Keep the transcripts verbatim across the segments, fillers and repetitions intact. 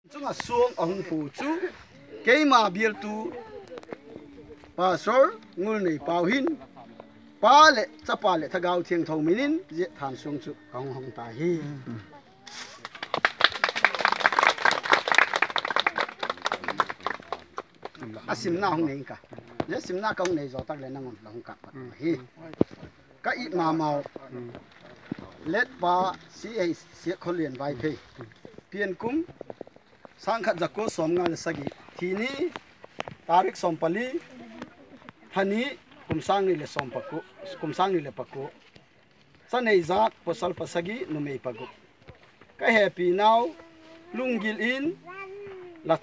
Chung ah suang a hung pu chu keima bialtu Pastor Ngulneipau hin, Pa leh Chapa leh Thagau Thiangtho min in zia thân suang chu ka hung hong ta hi. A simna hung nei ing ka. Zia simna ka hung nei zaw tak leh nang un la hung kâp pat hi. Ka it ma mau. Letpa C H Siakkholian Vaiphei. Pian kum sâng khat za kua sawmnga leh sagi. Thi ni, tarik sawm pali, tha ni, kum sâng ni leh sawm pakua, kum sâng ni leh pakua. Cha nei zat, pawsal pasagi, numei pagup. Ka hepinau, lunggil in, la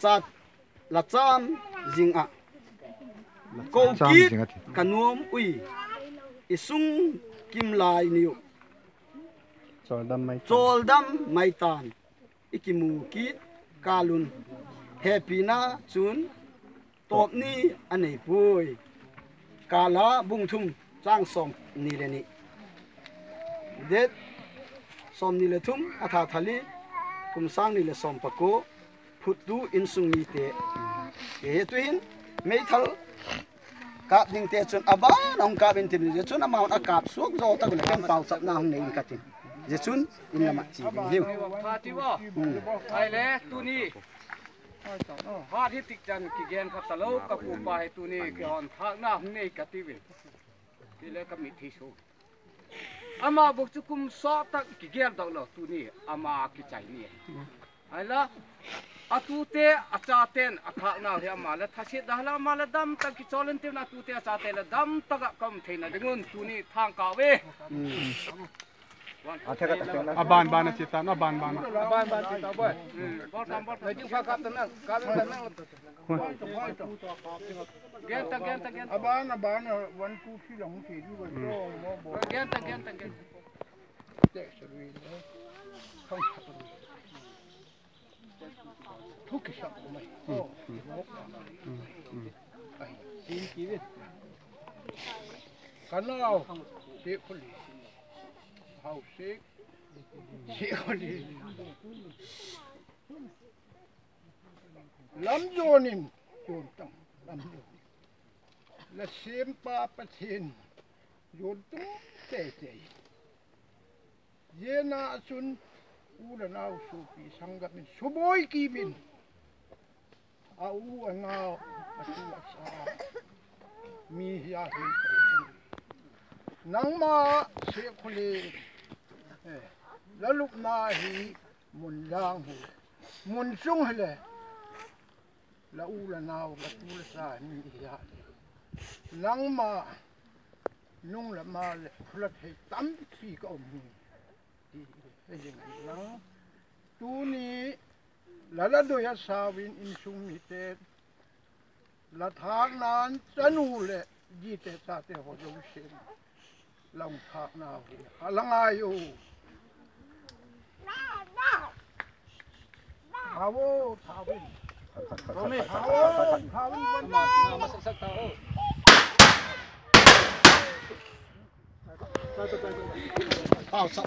cham zing ah, ko kit ka nuam ui, i sung kim lai ni uh, chawldam mai ta'n, i kimu kit kâl un. Hepina chun tawp ni a nei puai. Kâl a bung thum châng sawmni leh ni, date sawmni leh thum a tha thali, kum sâng ni leh sawm pakua, phuttu insung mite. Hi tu'hin meithal kâp dingte chun a ban a hung kâp intin, zia chun amau'n a kâp suak zaw tak leh ken pauchapna hung nei ing ka tin, zia chun in lam ah chia ding hiu. Ahile tuni phat hi tik chan kigen kha talo, ka pupa hi tuni kihon thâkna hung nei ka tiu in, ti le ka mitthi su. Ama bûk chu kum sawt tak kigeldok lo, tuni ama kichai ni. Ahila, a tute a chate'n a thâknau hi ama le thasiat da la, ama le dam tak kichawl intin, a tute a chate le dam tak ah ka um theina ding un tuni thangkau e. A ban ban a chia ta'n, a ban ban a. Gen ta, gen ta, gen ta. A ban, a ban a one, two, three la hung chia di. Gen ta, gen ta, gen. Thu kisak mai. Ka nau, Siakkholi. Hau Siak, Siakkholi. Lam zuan in, zuan tang, lam zuan in. La siampa Pathian zuan tung tete. Zia na ah chun u le nau suapi sanggam in subuai kit in, a u a nau, a tu a cha, mi hi a hi. Nangma Siakkholi, la lupna hi mun lang hileh, mun chung hileh, la u la nau, la tu la cha mi hi a, nangma nung le ma leh phula thei tampi ka um hi. Tuni la la doi a sau in insung mite, la thâkna'n chanu leh zite chate haw zosia'n la hung thâknau hi a la ngai u. Thau o, thau in. Thau in, thau in. Pauchap